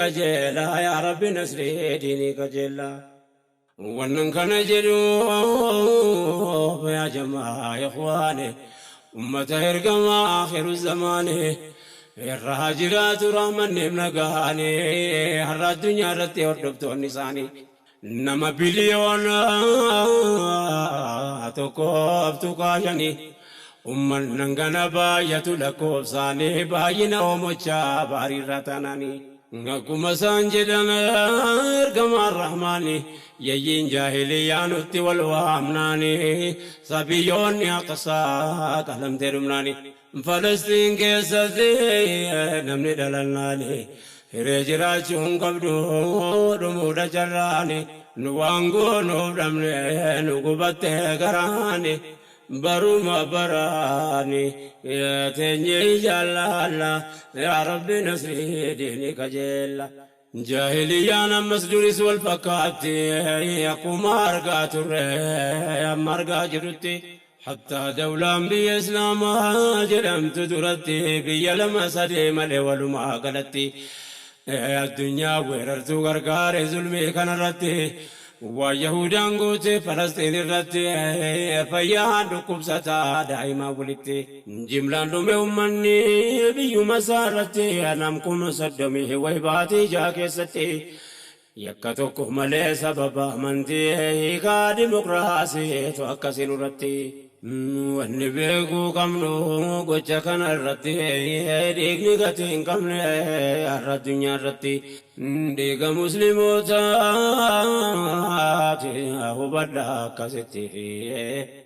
Qajeelaa yaa Rabbi nasrii diinii qajeelaa. Wannan kana jedhuuf yaa jamaa ikhwaane, ummata ergamaa akhiru zamaane, irraa jiraatu rahmanneef nagaane, har'a addunyaa irratti hordoftoonni isaanii nama 1.5 biliyoona. Ummannan kana baay'atu lakkoofsaanii baay'ina oomochaa baariirra taananii. Akkuma isaan jedhan ergamaan rahmaani, yayyiin jaahiliyyaa nutti wal waamnaani, sabiyyoonni aqsaa qalamtee dhumnaani. Falastiin keessatti namni dhalannaani hiree jiraachuu hin qabdu, dhumuudha carraani. Nu waan goonuuf dhabne, nu gubattee garaani. Baruma baraani teenyee jaallalla, yaa Rabbi nasrii diinii qajeella. Jaahiliyyaan ammas duris wal fakkaatti, akkuma argaa turre amma argaa jirutti. Hattaa dawlaan biyya Islaamaa jedhamtu duratti biyya lama sadee malee walumaa galatti. Addunyaa weerartuu gargaare zulmii kanarratti. Waa Yahudaan goote Falastiin irratti, fayyaan dhukkubsataa daa'imaa walitti. Jimlaan dhume uummanni biyyuma isaa irratti, nam 30,000 wayi baatii 6 keessatti. Yakka tokko malee sababa amantii, hiikaa dimokiraasiitu akkasiin irratti. Wanni beekuu qabnu gocha kana irratti, dhiigni gatii hin qabne har'a addunyaa irratti dhiiga muslimootaati, hubadha. Akkasitti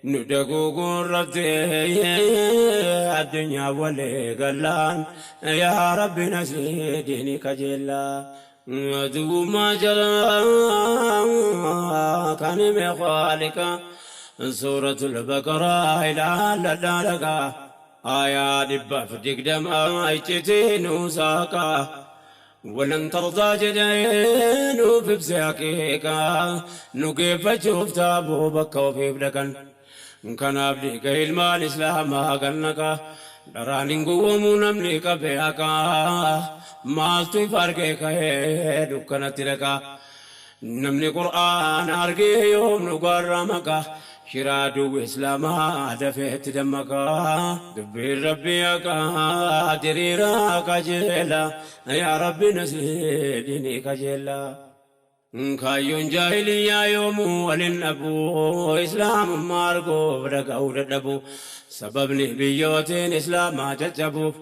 nu daguuguu irratti addunyaa walii gallaan, yaa Rabbi nasrii diinii qajeellaa. Aduwwummaa jala kan hime Khaalika, Suuratul Baqaraa ilaalladhaa dhagaa, aayaa 120 iccitii nuusaaqa. ولن ترضى jedhee nuuf ibse haqiiqaa, nu geeffachuuf taabuu bakka ofiif dhaqan. Kanaaf dhiiga ilmaan Islaamaa gannaqa, dharaan hin gowwoomuu namni qabee haqaa. Maaltu ifa argee ka'ee dukkanatti dhaqa? Namni Qur'aana argee yoom dhugaarraa maqa? Shiraa duwwi Islaamaa dafeetti dammaqaa. Dubbiin Rabbii haqaa, diriiraa qajeela, yaa Rabbi nasrii diinii qajeela. Kaayyoon jaahiliyyaa yoomuu walin dhabu, Islaamummaa arguuf dhaga'uu dadhabu. Sababni biyyootiin Islaamaa caccabuuf,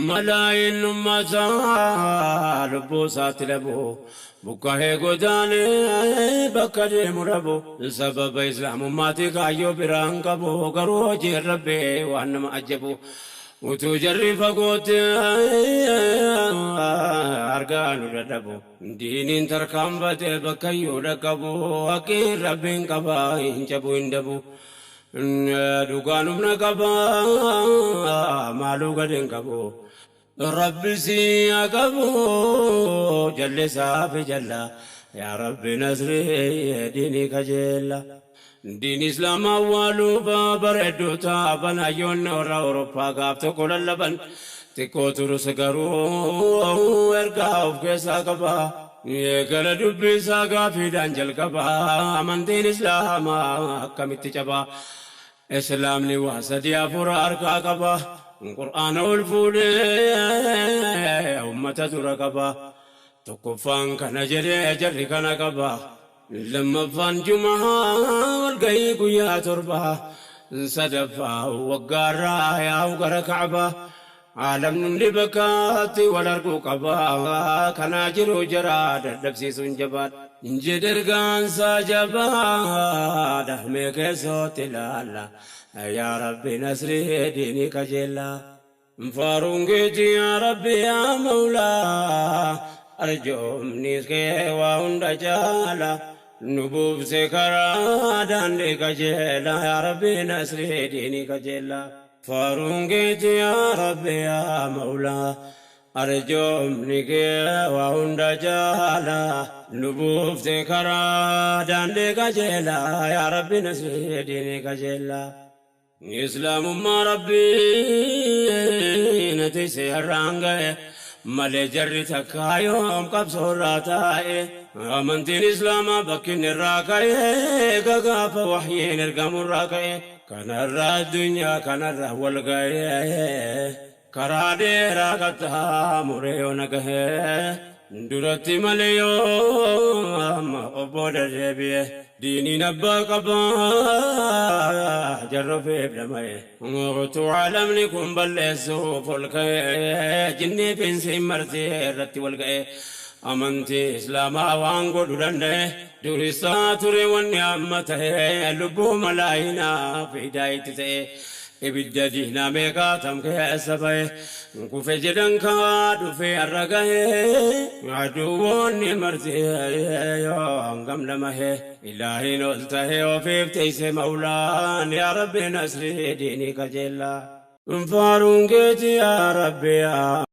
malaayin ummataa lubbuu isaatti dhabu, buqqa'ee godaanee bakka deemu dhabu. Sababa Islaamummaatti kaayyoo biraan qabu, garuu hojiin Rabbii waan nama ajjabu. Utuu jarri fagootti argaa nu dadhabu, diiniin tarkaanfate bakkayyuu dhaqqabu. Haqqiin Rabbiin qaba hin cabu, hin dabu. Dhugaan humna qaba, maaluu gad hin qabu. Rabbi si haa qabu jallisaa fi jalla, yaa Rabbi nasrii diinii qajeella. Diin Islaamaa awwaaluuf bareedduu taaban hayyoonni warra Awurooppaa gaaf tokko lallaban. Xiqqoo turus garuu ergaa of keessaa qaba. Eegala dubbii isaa gaafiidhaan jalqaba: amantiin Islaamaa akkamitti caba? Islaamni waa sadii afur harkaa qaba. Qur'aana ol fuudhee ummata dura qaba. Tokkoffaan kana jedhee jarri kana qaba. Lammaffaan Jumaa walgahii guyyaa 7. Sadaffaa waggaarraa yaa'u gara Ka'baa. Aalamni hundi bakkaatti wal arguu qaba. Kanaa jiru jara dadhabsiisuun jabaadha. Jedhe ergaansaa jabaadha. Mee keessootti ilaalla. Yaa Rabbi nasrii diinii qajeellaa. Faaruun keetii yaa Rabbi yaa Mawlaa. Arjoomni kee waa hunda caala. Nu buufse karaa daandii qajeelaa, yaa Rabbi nasrii diinii qajeellaa. Faaruun keetii yaa Rabbi yaa Mawlaa. Arjoomni kee waa hunda caala. Nu buufte karaa daandii qajeelaa, yaa Rabbi nasrii diinii qajeellaa. Islaamummaa Rabbii nati seerraan ga'e. Malee jarri takkaa yoom qabsoorraa taa'e? Amantiin Islaamaa bakki inni irraa ka'e, gagaafa wahyiin ergamurraa ka'e. Kanarraa addunyaa kanarra wal ga'e, karaa dheeraa qaxxaamuree yoo na gahe, duratti malee yoo amma obbo deebi'e. Diiniin abbaa qabaa, jarra feef dhama'e. Utuu alamni kun balleessuuf ol ka'e, jinnii fi martee irratti wal ga'e. Amantii Islaamaa waan godhu danda'e, durisaa ture wanni amma ta'e, lubbuu malaayinaa fiidaa itti ta'e. Ibidda diinaa meeqaa tam keessa ba'e, kufe jedhan kaa dhufee har'a gahe, aduwwoonni marti yoo hangam dhamahe. Ilaahiin ol ta'e, ofiif teeyse maulaan. Yaa Rabbi, nasrii diinii qajeellaa. Faaruun keeti, yaa Rabbi, yaa